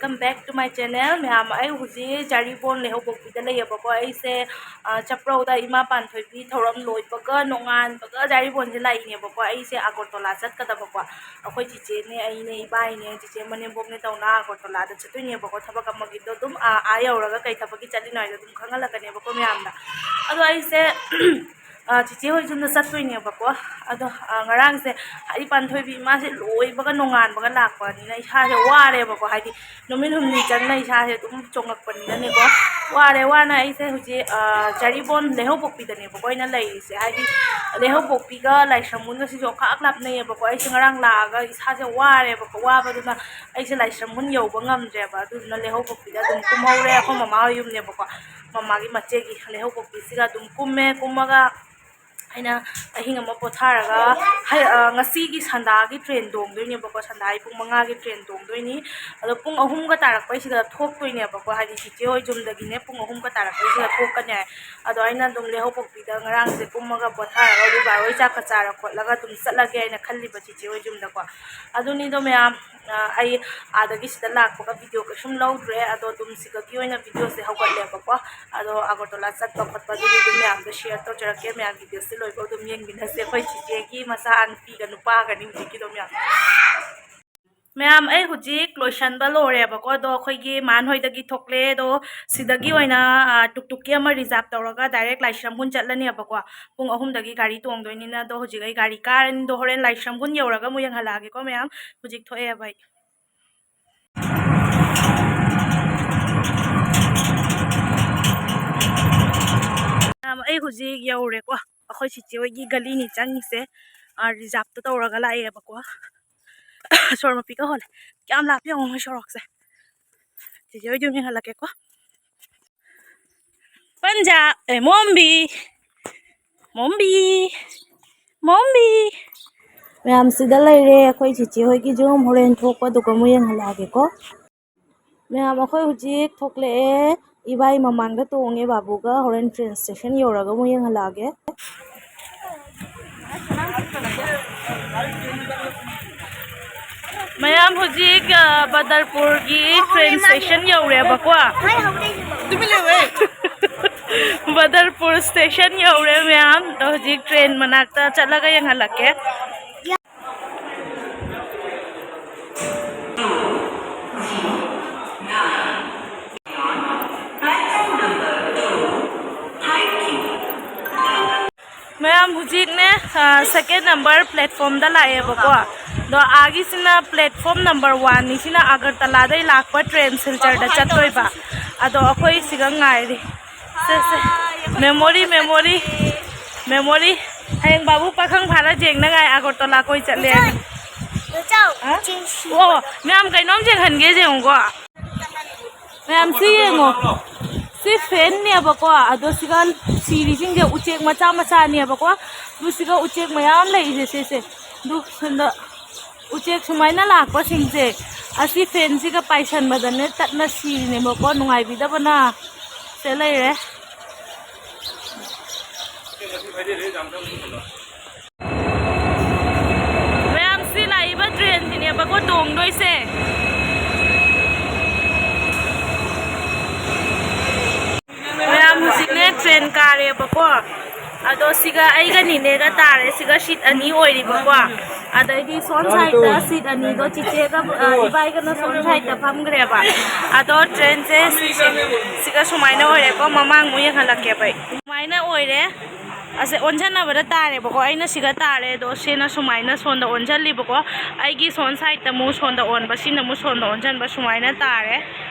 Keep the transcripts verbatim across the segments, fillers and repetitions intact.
Welcome back to my channel. ꯃꯌꯥꯝ, ꯑꯩ ꯍꯧꯖꯤꯛ ꯖꯥꯔꯤꯕꯣꯟ ꯂꯩꯍꯧꯄꯣꯛꯄꯤꯗ ꯂꯩꯌꯦꯕꯀꯣ꯫ ꯑꯩꯁꯦ, ꯑ, ꯆꯞꯄ꯭ꯔꯧꯗ ꯏꯃꯥ ꯄꯥꯟꯊꯣꯏꯕꯤ ꯊꯧꯔꯝ ꯂꯣꯏꯕꯒ ꯅꯣꯡꯉꯥꯟꯕꯒ ꯖꯥꯔꯤꯕꯣꯟꯁꯦ ꯂꯥꯛꯏꯅꯦꯕꯀꯣ꯫ ꯑꯩꯁꯦ ꯑꯒꯔꯇꯣꯂꯥ ꯆꯠꯀꯗꯕꯀꯣ꯫ ꯑꯩꯈꯣꯏ ꯆꯤꯆꯦꯅꯦ, ꯑꯩꯅꯦ, ꯏꯕꯥꯏꯅꯦ, ꯆꯤꯆꯦ ꯃꯅꯦꯝꯕꯣꯛꯅꯦ ꯇꯧꯅ ꯑꯒꯔꯇꯣꯂꯥꯗ ꯆꯠꯇꯣꯏꯅꯦꯕꯀꯣ꯫ ꯊꯕꯛ ꯑꯃꯒꯤꯗꯣ ꯑꯗꯨꯝ, ꯑ, ꯑꯥ ꯌꯧꯔꯒ ꯀꯩ ꯊꯕꯛꯀꯤ ꯆꯠꯂꯤꯅꯣ ꯍꯥꯏꯗꯣ ꯑꯗꯨꯝ ꯈꯪꯍꯜꯂꯛꯀꯅꯦꯕꯀꯣ ꯃꯌꯥꯝꯗ꯫ ꯑꯗꯣ ꯑꯩꯁꯦ, ꯑ, ꯆꯤꯆꯦ ꯍꯣꯏ ꯌꯨꯝꯗ ꯆꯠꯇꯣꯏꯅꯦꯕꯀꯣ꯫ ꯑꯗꯣ, ꯑ, ꯉꯔꯥꯡꯁꯦ ꯍꯥꯏꯗꯤ ꯄꯥꯟꯊꯣꯏꯕꯤ ꯏꯃꯥꯁꯦ ꯂꯣꯏꯕꯒ ꯅꯣꯡꯉꯥꯟꯕꯒ ꯂꯥꯛꯄꯅꯤꯅ ꯏꯁꯥꯁꯦ ꯋꯥꯔꯦꯕꯀꯣ꯫ ꯍꯥꯏꯗꯤ ꯅꯨꯃꯤꯠ ꯍꯨꯝꯅꯤ ꯆꯪꯅ ꯏꯁꯥꯁꯦ ꯑꯗꯨꯝ ꯆꯣꯡꯉꯛꯄꯅꯤꯅꯅꯦꯀꯣ꯫ ꯋꯥꯔꯦ ꯋꯥꯅ ꯑꯩꯁꯦ ꯍꯧꯖꯤꯛ, ꯑ, ꯖꯥꯔꯤꯕꯣꯟ ꯂꯩꯍꯧꯄꯣꯛꯄꯤꯗꯅꯦꯕꯀꯣ ꯑꯩꯅ ꯂꯩꯔꯤꯁꯦ꯫ ꯍꯥꯏꯗꯤ ꯂꯩꯍꯧꯄꯣꯛꯄꯤꯒ ꯂꯥꯏꯁ꯭ꯔꯝꯕꯨꯟꯒꯁꯤꯁꯨ ꯑꯣꯟꯈꯥꯛ ꯂꯥꯞꯅꯩꯌꯦꯕꯀꯣ꯫ ꯑꯩꯁꯦ ꯉꯔꯥꯡ ꯂꯥꯛꯑꯒ ꯏꯁꯥꯁꯦ ꯋꯥꯔꯦꯕꯀꯣ꯫ ꯋꯥꯕꯗꯨꯅ ꯑꯩꯁꯦ ꯂꯥꯏꯁ꯭ꯔꯝꯕꯨꯟ ꯌꯧꯕ ꯉꯝꯗ꯭ꯔꯦꯕ꯫ ꯑꯗꯨꯗꯨꯅ ꯂꯩꯍꯧꯄꯣꯛꯄꯤꯗ ꯑꯗꯨꯝ ꯀꯨꯝꯍꯧꯔꯦ꯫ ꯑꯩꯈꯣꯏ ꯃꯃꯥ ꯍꯣꯏ ꯌꯨꯝꯅꯦꯕꯀꯣ꯫ ꯃꯃꯥꯒꯤ ꯃꯆꯦꯒꯤ ꯂꯩꯍꯧꯄꯣꯛꯄꯤꯁꯤꯒ ꯑꯗꯨꯝ ꯀꯨꯝꯃꯦ꯫ ꯀꯨꯝꯃꯒ ꯑꯩꯅ ꯑꯍꯤꯡ ꯑꯃ ꯄꯣꯊꯥꯔꯒ ꯍꯩ-, ꯑ, ꯉꯁꯤꯒꯤ ꯁꯟꯗꯥꯒꯤ ꯇ꯭ꯔꯦꯟ ꯇꯣꯡꯗꯣꯏꯅꯦꯕꯀꯣ꯫ ꯁꯟꯗꯥ ꯑꯩ ꯄꯨꯡ ꯃꯉꯥꯒꯤ ꯇ꯭ꯔꯦꯟ ꯇꯣꯡꯗꯣꯏꯅꯤ꯫ ꯑꯗꯣ ꯄꯨꯡ ꯑꯍꯨꯝꯒ ꯇꯥꯔꯛꯄꯩꯁꯤꯗ ꯊꯣꯛꯇꯣꯏꯅꯦꯕꯀꯣ꯫ ꯍꯥꯏꯗꯤ ꯆꯤꯆꯦ ꯍꯣꯏ ꯌꯨꯝꯗꯒꯤꯅꯦ ꯄꯨꯡ ꯑꯍꯨꯝꯒ ꯇꯥꯔꯛꯄꯩꯁꯤꯗ ꯊꯣꯛꯀꯅꯤ ꯍꯥꯏ꯫ ꯑꯗꯣ ꯑꯩꯅ ꯑꯗꯨꯝ ꯂꯩꯍꯧꯄꯣꯛꯄꯤꯗ ꯉꯔꯥꯡꯁꯦ ꯀꯨꯝꯃꯒ ꯄꯣꯊꯥꯔꯒ ꯍꯧꯖꯤꯛ ꯕꯥꯔꯣꯏ ꯆꯥꯛꯀ ꯆꯥꯔ ꯈꯣꯠꯂꯒ ꯑꯗꯨꯝ ꯆꯠꯂꯒꯦ ꯍꯥꯏꯅ ꯈꯜꯂꯤꯕ ꯆꯤꯆꯦ ꯍꯣꯏ ꯌꯨꯝꯗꯀꯣ꯫ ꯑꯗꯨꯅꯤꯗꯣ ꯃꯌꯥꯝ, ꯑ, ꯑꯩ ꯑꯥꯗꯒꯤ ꯁꯤꯗ ꯂꯥꯛꯄꯒ ꯚꯤꯗꯤꯑꯣ ꯀꯩꯁꯨꯝ ꯂꯧꯗ꯭ꯔꯦ꯫ ꯑꯗꯣ ꯑꯗꯨꯝ ꯁꯤꯗꯒꯤ ꯑꯣꯏꯅ ꯚꯤꯗꯤꯑꯣꯁꯦ ꯍꯧꯒꯠꯂꯦꯕꯀꯣ꯫ ꯑꯗꯣ ꯑꯒꯔꯇꯣꯂꯥ ꯆꯠꯄ ꯈꯣꯠꯄꯗꯨꯗꯤ ꯑꯗꯨꯝ ꯃꯌꯥꯝꯗ ꯁꯤꯌꯔ ꯇꯧꯖꯔꯛꯀꯦ꯫ ꯃꯌꯥꯝ ꯚꯤꯗꯤꯑꯣꯁꯦ ꯂꯣꯏꯕ ꯑꯗꯨꯝ ꯌꯦꯡꯃꯤꯟꯅꯁꯦ꯫ ꯑꯩꯈꯣꯏ ꯆꯤꯆꯦꯒꯤ ꯃꯆꯥ ꯅꯨꯄꯤꯒ ꯅꯨꯄꯥꯒꯅꯤ ꯍꯧꯖꯤꯛꯀꯤꯗꯣ ꯃꯌꯥꯝ꯫ ꯃꯌꯥꯝ, ꯑꯩ ꯍꯧꯖꯤꯛ ꯂꯣꯏꯁꯟꯕ ꯂꯣꯏꯔꯦꯕꯀꯣ꯫ ꯑꯗꯣ ꯑꯩꯈꯣꯏꯒꯤ ꯃꯥꯟ ꯍꯣꯏꯗꯒꯤ ꯊꯣꯛꯂꯦ꯫ ꯑꯗꯣ ꯁꯤꯗꯒꯤ ꯑꯣꯏꯅ, ꯑ, ꯇꯨꯛ ꯇꯨꯛꯀꯤ ꯑꯃ ꯔꯤꯖꯥꯞ ꯇꯧꯔꯒ ꯗꯥꯏꯔꯦꯛ ꯂꯥꯏꯁ꯭ꯔꯝꯕꯨꯟ ꯆꯠꯂꯅꯦꯕꯀꯣ꯫ ꯄꯨꯡ ꯑꯍꯨꯝꯗꯒꯤ ꯒꯥꯔꯤ ꯇꯣꯡꯗꯣꯏꯅꯤꯅ꯫ ꯑꯗꯣ ꯍꯧꯖꯤꯛ ꯑꯩ ꯒꯥꯔꯤ ꯀꯥꯔꯅꯤ꯫ ꯑꯗꯣ ꯍꯣꯔꯦꯟ ꯂꯥꯏꯁ꯭ꯔꯝꯕꯨꯟ ꯌꯧꯔꯒ ꯑꯃꯨꯛ ꯌꯦꯡꯍꯜꯂꯛꯑꯒꯦꯀꯣ ꯃꯌꯥꯝ꯫ ꯍꯧꯖꯤꯛ ꯊꯣꯛꯑꯦꯕ ꯑꯩ꯫ ꯃꯌꯥꯝ, ꯑꯩ ꯍꯧꯖꯤꯛ ꯌꯧꯔꯦꯀꯣ꯫ ꯑꯩꯈꯣꯏ ꯆꯤꯆꯦ ꯍꯣꯏꯒꯤ ꯒꯂꯤꯅꯤ ꯆꯪꯉꯤꯁꯦ꯫ ꯑ, ꯔꯤꯖꯥꯞꯇ ꯇꯧꯔꯒ ꯂꯥꯛꯑꯦꯕꯀꯣ꯫ ꯁꯣꯔ ꯃꯄꯤꯒ ꯍꯣꯜꯂꯦ꯫ ꯀꯌꯥꯝ ꯂꯥꯞꯄꯤ ꯌꯦꯡꯉꯣ ꯃꯣꯏ ꯁꯣꯔꯣꯛꯁꯦ꯫ ꯆꯤꯆꯦ ꯍꯣꯏ ꯌꯨꯝ ꯌꯦꯡꯍꯜꯂꯛꯀꯦꯀꯣ꯫ ꯄꯟꯖꯥ, ꯑꯦ, ꯃꯣꯝꯕꯤ, ꯃꯣꯝꯕꯤ, ꯃꯣꯝꯕꯤ꯫ ꯃꯌꯥꯝ ꯁꯤꯗ ꯂꯩꯔꯦ ꯑꯩꯈꯣꯏ ꯆꯤꯆꯦ ꯍꯣꯏꯒꯤ ꯌꯨꯝ꯫ ꯍꯣꯔꯦꯟ ꯊꯣꯛꯄ ꯑꯗꯨꯒ ꯑꯃꯨꯛ ꯌꯦꯡꯍꯜꯂꯛꯑꯒꯦꯀꯣ꯫ ꯃꯌꯥꯝ, ꯑꯩꯈꯣꯏ ꯍꯧꯖꯤꯛ ꯊꯣꯛꯂꯛꯑꯦ꯫ ꯏꯕꯥꯏ ꯃꯃꯥꯡꯗ ꯇꯣꯡꯉꯦ ꯕꯥꯕꯨꯒ꯫ ꯍꯣꯔꯦꯟ ꯇ꯭ꯔꯦꯟ ꯁ꯭ꯇꯦꯁꯟ ꯌꯧꯔꯒ ꯑꯃꯨꯛ ꯌꯦꯡꯍꯜꯂꯛꯑꯒꯦ꯫ ꯃꯌꯥꯝ ꯍꯧꯖꯤꯛ, ꯑ, ꯕꯗꯔꯄꯨꯔꯒꯤ ꯇ꯭ꯔꯦꯟ ꯁ꯭ꯇꯦꯁꯟ ꯌꯧꯔꯦꯕꯀꯣ꯫ ꯕꯗꯔꯄꯨꯔ ꯁ꯭ꯇꯦꯁꯟ ꯌꯧꯔꯦ ꯃꯌꯥꯝ꯫ ꯑꯗꯣ ꯍꯧꯖꯤꯛ ꯇ꯭ꯔꯦꯟ ꯃꯅꯥꯛꯇ ꯆꯠꯂꯒ ꯌꯦꯡꯍꯜꯂꯛꯀꯦ꯫ ꯃꯌꯥꯝ ꯍꯧꯖꯤꯛꯅꯦ, ꯑ, second number platformꯗ ꯂꯥꯛꯑꯦꯕꯀꯣ꯫ ꯑꯗꯣ ꯑꯥꯒꯤꯁꯤꯅ platform number oneꯅꯤ, ꯁꯤꯅ ꯑꯒꯔꯇꯂꯥꯗꯩ ꯂꯥꯛꯄ ꯇ꯭ꯔꯦꯟ ꯁꯤꯜꯆꯔꯗ ꯆꯠꯇꯣꯏꯕ꯫ ꯑꯗꯣ ꯑꯩꯈꯣꯏ ꯁꯤꯒ ꯉꯥꯏꯔꯤ꯫ ꯁꯦ, ꯁꯦ꯫ Memory, memory, memory꯫ ꯍꯌꯦꯡ ꯕꯥꯕꯨ ꯄꯥꯈꯪ ꯐꯥꯔ ꯌꯦꯡꯅꯉꯥꯏ ꯑꯒꯔꯇꯂꯥ ꯀꯣꯏ ꯆꯠꯂꯦ꯫ ꯍꯥ? ꯑꯣ, ꯃꯌꯥꯝ ꯀꯩꯅꯣꯝ ꯌꯦꯡꯍꯟꯒꯦ ꯌꯦꯡꯉꯨꯀꯣ꯫ ꯃꯌꯥꯝ ꯁꯤ ꯌꯦꯡꯉꯣ꯫ ꯁꯤ fanꯅꯦꯕꯀꯣ꯫ ꯑꯗꯣ ꯁꯤꯒ ꯁꯤꯔꯤꯁꯤꯡꯁꯦ ꯎꯆꯦꯛ ꯃꯆꯥ ꯃꯆꯥꯅꯦꯕꯀꯣ꯫ ꯑꯗꯨ ꯁꯤꯒ ꯎꯆꯦꯛ ꯃꯌꯥꯝ ꯂꯩꯔꯤꯁꯦ ꯁꯤꯁꯦ꯫ ꯑꯗꯨ ꯁꯣꯝꯗ ꯎꯆꯦꯛ ꯁꯨꯃꯥꯏꯅ ꯂꯥꯛꯄꯁꯤꯡꯁꯦ ꯑꯁꯤ fanꯁꯤꯒ ꯄꯥꯏꯁꯟꯕꯗꯅꯦ ꯇꯠꯅ ꯁꯤꯔꯤꯅꯦꯕꯀꯣ꯫ ꯅꯨꯡꯉꯥꯏꯕꯤꯗꯕꯅ꯫ ꯁꯦ ꯂꯩꯔꯦ꯫ ꯃꯌꯥꯝ ꯁꯤ ꯂꯥꯛꯏꯕ ꯇ꯭ꯔꯦꯟꯁꯤꯅꯦꯕꯀꯣ ꯇꯣꯡꯗꯣꯏꯁꯦ꯫ ꯃꯌꯥꯝ ꯍꯧꯖꯤꯛꯅꯦ ꯇ꯭ꯔꯦꯟ ꯀꯥꯔꯦꯕꯀꯣ꯫ ꯑꯗꯣ ꯁꯤꯒ ꯑꯩꯒ ꯅꯤꯅꯦꯒ ꯇꯥꯔꯦ꯫ ꯁꯤꯒ seat ꯑꯅꯤ ꯑꯣꯏꯔꯤꯕꯀꯣ꯫ ꯑꯗꯩꯗꯤ ꯁꯣꯝ sideꯇ seat ꯑꯅꯤꯗꯣ ꯆꯤꯆꯦꯒ, ꯑ, ꯏꯕꯥꯏꯒꯅ ꯁꯣꯝ sideꯇ ꯐꯝꯈ꯭ꯔꯦꯕ꯫ ꯑꯗꯣ ꯇ꯭ꯔꯦꯟꯁꯦ ꯁꯤꯁꯦ, ꯁꯤꯒ ꯁꯨꯃꯥꯏꯅ ꯑꯣꯏꯔꯦꯀꯣ꯫ ꯃꯃꯥꯡ ꯑꯃꯨꯛ ꯌꯦꯡꯍꯜꯂꯛꯀꯦꯕ ꯑꯩ꯫ ꯁꯨꯃꯥꯏꯅ ꯑꯣꯏꯔꯦ꯫ ꯑꯁꯦ ꯑꯣꯟꯁꯟꯅꯕꯗ ꯇꯥꯔꯦꯕꯀꯣ꯫ ꯑꯩꯅ ꯁꯤꯒ ꯇꯥꯔꯦ, ꯑꯗꯣ ꯁꯤꯅ ꯁꯨꯃꯥꯏꯅ ꯁꯣꯝꯗ ꯑꯣꯟꯁꯤꯜꯂꯤꯕꯀꯣ꯫ ꯑꯩꯒꯤ ꯁꯣꯝ sideꯇ ꯑꯃꯨꯛ ꯁꯣꯝꯗ ꯑꯣꯟꯕ, ꯁꯤꯅ ꯑꯃꯨꯛ ꯁꯣꯝꯗ ꯑꯣꯟꯁꯤꯟꯕ, ꯁꯨꯃꯥꯏꯅ ꯇꯥꯔꯦ꯫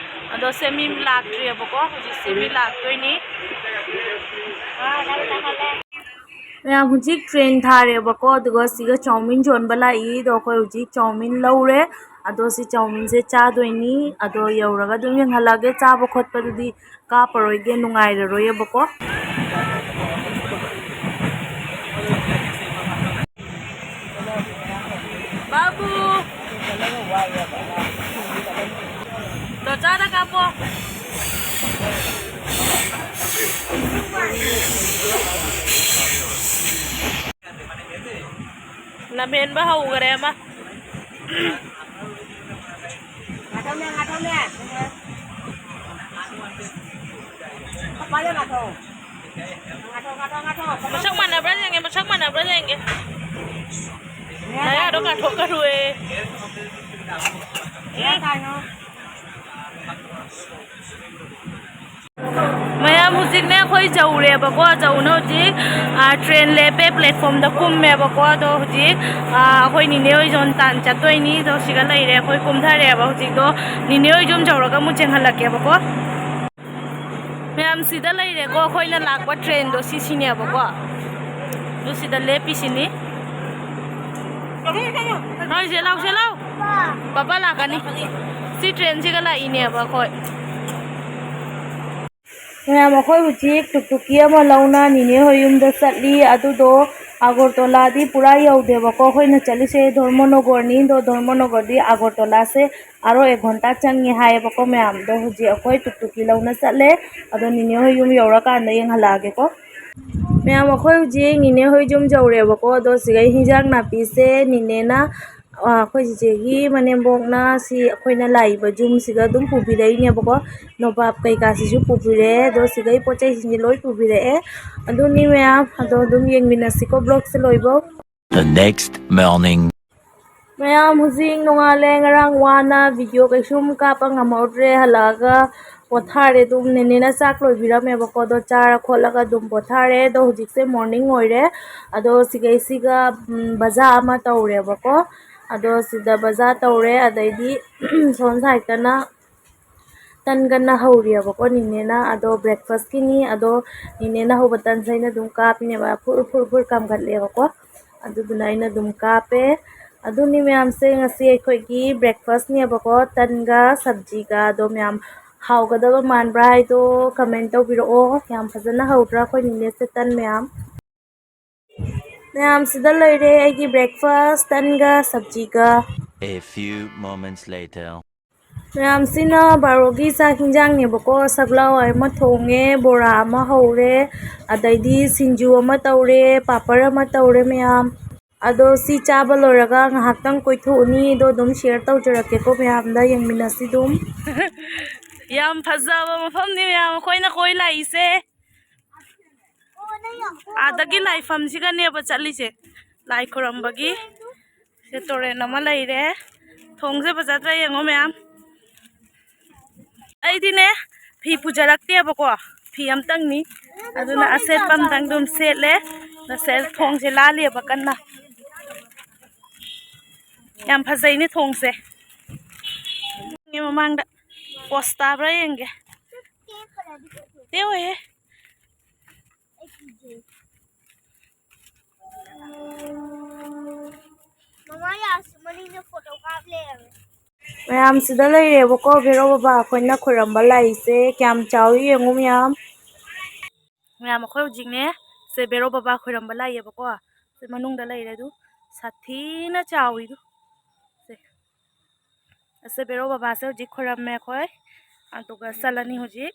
ꯑꯗꯣ ꯁꯦ ꯃꯤ ꯂꯥꯛꯇ꯭ꯔꯤꯑꯕꯀꯣ, ꯍꯧꯖꯤꯛꯁꯦ ꯃꯤ ꯂꯥꯛꯇꯣꯏꯅꯤ꯫ ꯃꯌꯥꯝ ꯍꯧꯖꯤꯛ ꯇ꯭ꯔꯦꯟ ꯊꯥꯔꯦꯕꯀꯣ, ꯑꯗꯨꯒ ꯁꯤꯒ ꯆꯧꯃꯤꯟ ꯌꯣꯟꯕ ꯂꯥꯛꯏ꯫ ꯑꯗꯣ ꯑꯩꯈꯣꯏ ꯍꯧꯖꯤꯛ ꯆꯧꯃꯤꯟ ꯂꯧꯔꯦ꯫ ꯑꯗꯣ ꯁꯤ ꯆꯧꯃꯤꯟꯁꯦ ꯆꯥꯗꯣꯏꯅꯤ꯫ ꯑꯗꯣ ꯌꯧꯔꯒ ꯑꯗꯨꯝ ꯌꯦꯡꯍꯜꯂꯛꯑꯒꯦ꯫ ꯆꯥꯕ ꯈꯣꯠꯄꯗꯨꯗꯤ ꯀꯥꯞꯄꯔꯣꯏꯒꯦ, ꯅꯨꯡꯉꯥꯏꯔꯔꯣꯏꯌꯦꯕꯀꯣ꯫ ꯕꯥꯕꯨ! ꯗꯣꯆꯥꯗ ꯀꯥꯞꯄꯣ꯫ ꯂꯝꯍꯦꯟꯕ ꯍꯧꯈꯔꯦ ꯑꯃ꯫ ꯃꯁꯛ ꯃꯥꯟꯅꯕ꯭ꯔꯥ ꯌꯦꯡꯒꯦ, ꯃꯁꯛ ꯃꯥꯟꯅꯕ꯭ꯔꯥ ꯌꯦꯡꯒꯦ꯫ ꯅꯌꯥꯗꯣ ꯀꯥꯊꯣꯛꯀꯅꯨꯍꯦ꯫ ꯃꯌꯥꯝ, ꯍꯧꯖꯤꯛꯅꯦ ꯑꯩꯈꯣꯏ ꯌꯧꯔꯦꯕꯀꯣ꯫ ꯌꯧꯅ ꯍꯧꯖꯤꯛ, ꯑ, train ꯂꯦꯞꯄꯦ, platformꯗ ꯀꯨꯝꯃꯦꯕꯀꯣ꯫ ꯑꯗꯣ ꯍꯧꯖꯤꯛ, ꯑ, ꯑꯩꯈꯣꯏ ꯅꯤꯅꯦ ꯍꯣꯏ ꯖꯣꯟ ꯇꯥꯟ ꯆꯠꯇꯣꯏꯅꯤ꯫ ꯑꯗꯣ ꯁꯤꯒ ꯂꯩꯔꯦ, ꯑꯩꯈꯣꯏ ꯀꯨꯝꯊꯔꯦꯕ ꯍꯧꯖꯤꯛꯇꯣ꯫ ꯅꯤꯅꯦ ꯍꯣꯏ ꯌꯨꯝ ꯌꯧꯔꯒ ꯑꯃꯨꯛ ꯆꯦꯟꯍꯜꯂꯛꯀꯦꯕꯀꯣ꯫ ꯃꯌꯥꯝ, ꯁꯤꯗ ꯂꯩꯔꯦꯀꯣ, ꯑꯩꯈꯣꯏꯅ ꯂꯥꯛꯄ trainꯗꯣ ꯁꯤꯁꯤꯅꯦꯕꯀꯣ꯫ ꯑꯗꯨ ꯁꯤꯗ ꯂꯦꯞꯄꯤꯁꯤꯅꯤ꯫ ꯍꯣꯏ, ꯆꯦ ꯂꯥꯎ, ꯆꯦ ꯂꯥꯎ꯫ ꯄꯥꯄꯥ ꯂꯥꯛꯀꯅꯤ꯫ ꯁꯤ trainꯁꯤꯒ ꯂꯥꯛꯏꯅꯦꯕ ꯑꯩꯈꯣꯏ꯫ ꯃꯌꯥꯝ, ꯑꯩꯈꯣꯏ ꯍꯧꯖꯤꯛ ꯇꯨꯛꯇꯨꯛꯀꯤ ꯑꯃ ꯂꯧꯅ ꯅꯤꯅꯦ ꯍꯣꯏ ꯌꯨꯝꯗ ꯆꯠꯂꯤ꯫ ꯑꯗꯨꯗꯣ ꯑꯒꯔꯇꯂꯥꯗꯤ ꯄꯨꯔꯥ ꯌꯧꯗꯦꯕꯀꯣ꯫ ꯑꯩꯈꯣꯏꯅ ꯆꯠꯂꯤꯁꯦ ꯙꯔꯃꯅꯒꯔꯅꯤ꯫ ꯑꯗꯣ ꯙꯔꯃꯅꯒꯔꯗꯤ ꯑꯒꯔꯇꯂꯥꯁꯦ ꯑꯥꯔꯣ ꯑꯦꯛ ꯘꯟꯇꯥ ꯆꯪꯉꯦ ꯍꯥꯏꯌꯦꯕꯀꯣ ꯃꯌꯥꯝ꯫ ꯑꯗꯣ ꯍꯧꯖꯤꯛ ꯑꯩꯈꯣꯏ ꯇꯨꯛꯇꯨꯛꯀꯤ ꯂꯧꯅ ꯆꯠꯂꯦ꯫ ꯑꯗꯣ ꯅꯤꯅꯦ ꯍꯣꯏ ꯌꯨꯝ ꯌꯧꯔꯀꯥꯟꯗ ꯌꯦꯡꯍꯜꯂꯛꯑꯒꯦꯀꯣ꯫ ꯃꯌꯥꯝ, ꯑꯩꯈꯣꯏ ꯍꯧꯖꯤꯛ ꯅꯤꯅꯦ ꯍꯣꯏ ꯌꯨꯝ ꯌꯧꯔꯦꯕꯀꯣ꯫ ꯑꯗꯣ ꯁꯤꯒꯩ ꯍꯤꯟꯖꯥꯡ ꯅꯥꯄꯤꯁꯦ ꯅꯤꯅꯦꯅ, ꯑ, ꯑꯩꯈꯣꯏ ꯆꯤꯆꯦꯒꯤ ꯃꯅꯦꯝꯕꯣꯛꯅ ꯁꯤ ꯑꯩꯈꯣꯏꯅ ꯂꯥꯛꯏꯕ ꯌꯨꯝꯁꯤꯗ ꯑꯗꯨꯝ ꯄꯨꯕꯤꯔꯛꯏꯅꯦꯕꯀꯣ꯫ ꯅꯣꯕꯥꯞ ꯀꯩꯀꯥꯁꯤꯁꯨ ꯄꯨꯕꯤꯔꯛꯑꯦ꯫ ꯑꯗꯣ ꯁꯤꯒꯩ ꯄꯣꯠ ꯆꯩꯁꯤꯡꯁꯦ ꯂꯣꯏ ꯄꯨꯕꯤꯔꯛꯑꯦ꯫ ꯑꯗꯨꯅꯤ ꯃꯌꯥꯝ, ꯑꯗꯣ ꯑꯗꯨꯝ ꯌꯦꯡꯃꯤꯟꯅꯁꯤꯀꯣ vlogꯁꯦ ꯂꯣꯏꯕꯧ꯫ The next morning. ꯃꯌꯥꯝ, ꯍꯧꯖꯤꯛ ꯅꯣꯡꯉꯥꯜꯂꯦ꯫ ꯉꯔꯥꯡ ꯋꯥꯅ video ꯀꯩꯁꯨꯝ ꯀꯥꯞꯄ ꯉꯝꯍꯧꯗ꯭ꯔꯦ꯫ ꯍꯜꯂꯛꯑꯒ ꯄꯣꯊꯥꯔꯦ꯫ ꯑꯗꯨꯝ ꯅꯦꯅꯦꯅ ꯆꯥꯛ ꯂꯣꯏꯕꯤꯔꯝꯃꯦꯕꯀꯣ꯫ ꯑꯗꯣ ꯆꯥꯔ ꯈꯣꯠꯂꯒ ꯑꯗꯨꯝ ꯄꯣꯊꯥꯔꯦ꯫ ꯑꯗꯣ ꯍꯧꯖꯤꯛꯁꯦ morning ꯑꯣꯏꯔꯦ꯫ ꯑꯗꯣ ꯁꯤꯒꯩꯁꯤꯒ, ꯎꯝ, ꯕꯖꯥꯔ ꯑꯃ ꯇꯧꯔꯦꯕꯀꯣ꯫ ꯑꯗꯣ ꯁꯤꯗ ꯕꯖꯥꯔ ꯇꯧꯔꯦ꯫ ꯑꯗꯩꯗꯤ ꯁꯣꯝ sideꯇꯅ ꯇꯟ ꯀꯟꯅ ꯍꯧꯔꯤꯑꯕꯀꯣ ꯅꯤꯅꯦꯅ꯫ ꯑꯗꯣ breakfastꯀꯤꯅꯤ꯫ ꯑꯗꯣ ꯅꯤꯅꯦꯅ ꯍꯧꯕ ꯇꯟꯁꯦ ꯑꯩꯅ ꯑꯗꯨꯝ ꯀꯥꯞꯄꯤꯅꯦꯕ꯫ ꯐꯨꯔ ꯐꯨꯔ ꯐꯨꯔ ꯀꯥꯝꯒꯠꯂꯦꯕꯀꯣ꯫ ꯑꯗꯨꯗꯨꯅ ꯑꯩꯅ ꯑꯗꯨꯝ ꯀꯥꯞꯄꯦ꯫ ꯑꯗꯨꯅꯤ ꯃꯌꯥꯝꯁꯦ, ꯉꯁꯤ ꯑꯩꯈꯣꯏꯒꯤ breakfastꯅꯦꯕꯀꯣ꯫ ꯇꯟꯒ ꯁꯕꯖꯤꯒ꯫ ꯑꯗꯣ ꯃꯌꯥꯝ, ꯍꯥꯎꯒꯗꯕ ꯃꯥꯟꯕ꯭ꯔꯥ ꯍꯥꯏꯗꯣ comment ꯇꯧꯕꯤꯔꯛꯑꯣ꯫ ꯌꯥꯝ ꯐꯖꯅ ꯍꯧꯗ꯭ꯔꯥ ꯑꯩꯈꯣꯏ ꯅꯤꯅꯦꯁꯦ ꯇꯟ ꯃꯌꯥꯝ? ꯃꯌꯥꯝ, ꯁꯤꯗ ꯂꯩꯔꯦ ꯑꯩꯒꯤ breakfast, ꯇꯟꯒ ꯁꯕꯖꯤꯒ꯫ A few moments later. ꯃꯌꯥꯝꯁꯤꯅ ꯕꯥꯔꯣꯒꯤ ꯆꯥꯛ ꯍꯤꯟꯖꯥꯡꯅꯦꯕꯀꯣ꯫ ꯁꯒꯂꯥ ꯍꯋꯥꯏ ꯑꯃ ꯊꯣꯡꯉꯦ, ꯕꯣꯔꯥ ꯑꯃ ꯍꯧꯔꯦ, ꯑꯗꯩꯗꯤ ꯁꯤꯡꯖꯨ ꯑꯃ ꯇꯧꯔꯦ, ꯄꯥꯄꯔ ꯑꯃ ꯇꯧꯔꯦ ꯃꯌꯥꯝ꯫ ꯑꯗꯣ ꯁꯤ ꯆꯥꯕ ꯂꯣꯏꯔꯒ ꯉꯥꯏꯍꯥꯛꯇꯪ ꯀꯣꯏꯊꯣꯛꯎꯅꯤ, ꯑꯗꯣ ꯑꯗꯨꯝ share ꯇꯧꯖꯔꯛꯀꯦꯀꯣ ꯃꯌꯥꯝꯗ, ꯌꯦꯡꯃꯤꯟꯅꯁꯤ ꯑꯗꯨꯝ꯫ ꯌꯥꯝ ꯐꯖꯕ ꯃꯐꯝꯅꯤ ꯃꯌꯥꯝ, ꯑꯩꯈꯣꯏꯅ ꯀꯣꯏ ꯂꯥꯛꯏꯁꯦ꯫ ꯑꯥꯗꯒꯤ ꯂꯥꯏꯐꯝꯁꯤꯒꯅꯦꯕ ꯆꯠꯂꯤꯁꯦ, ꯂꯥꯏ ꯈꯨꯔꯝꯕꯒꯤ꯫ ꯁꯦ ꯇꯨꯔꯦꯜ ꯑꯃ ꯂꯩꯔꯦ꯫ ꯊꯣꯡꯁꯦ ꯐꯖꯗ꯭ꯔꯥ ꯌꯦꯡꯉꯣ ꯃꯌꯥꯝ꯫ ꯑꯩꯗꯤꯅꯦ, ꯐꯤ ꯄꯨꯖꯔꯛꯇꯦꯕꯀꯣ, ꯐꯤ ꯑꯝꯇꯪꯅꯤ꯫ ꯑꯗꯨꯅ ꯑꯁꯦꯠꯄ ꯑꯝꯇꯪ ꯑꯗꯨꯝ ꯁꯦꯠꯂꯦ꯫ ꯉꯁꯥꯏ ꯊꯣꯡꯁꯦ ꯂꯥꯜꯂꯤꯕ ꯀꯟꯅ꯫ ꯌꯥꯝ ꯐꯖꯩꯅꯦ ꯊꯣꯡꯁꯦ꯫ ꯃꯃꯥꯡꯗ ꯄꯣꯁ ꯇꯥꯕ꯭ꯔꯥ ꯌꯦꯡꯒꯦ꯫ ꯇꯦꯛꯑꯣꯏꯍꯦ꯫ ꯃꯃꯥ ꯌꯥꯁꯨ ꯃꯅꯤꯡꯗ ꯐꯣꯇꯣ ꯀꯥꯞ ꯂꯩꯔꯝꯃꯦ꯫ ꯃꯌꯥꯝ ꯁꯤꯗ ꯂꯩꯔꯦꯕꯀꯣ, ꯚꯦꯔꯣ ꯕꯕꯥ ꯑꯩꯈꯣꯏꯅ ꯈꯣꯏꯔꯝꯕ ꯂꯥꯛꯏꯁꯦ꯫ ꯀꯌꯥꯝ ꯆꯥꯎꯏ ꯌꯦꯡꯉꯨ ꯃꯌꯥꯝ꯫ ꯃꯌꯥꯝ ꯑꯩꯈꯣꯏ ꯍꯧꯖꯤꯛꯅꯦ, ꯁꯦ ꯚꯦꯔꯣ ꯕꯕꯥ ꯈꯣꯏꯔꯝꯕ ꯂꯥꯛꯏꯌꯦꯕꯀꯣ꯫ ꯁꯦ ꯃꯅꯨꯡꯗ ꯂꯩꯔꯦ ꯑꯗꯨ꯫ ꯁꯥꯊꯤꯅ ꯆꯥꯎꯏꯗꯨ꯫ ꯁꯦ꯫ ꯑꯁꯦ ꯚꯦꯔꯣ ꯕꯕꯥꯁꯦ ꯍꯧꯖꯤꯛ ꯈꯣꯏꯔꯝꯃꯦ ꯑꯩꯈꯣꯏ꯫ ꯑꯗꯨꯒ ꯆꯠꯂꯅꯤ ꯍꯧꯖꯤꯛ꯫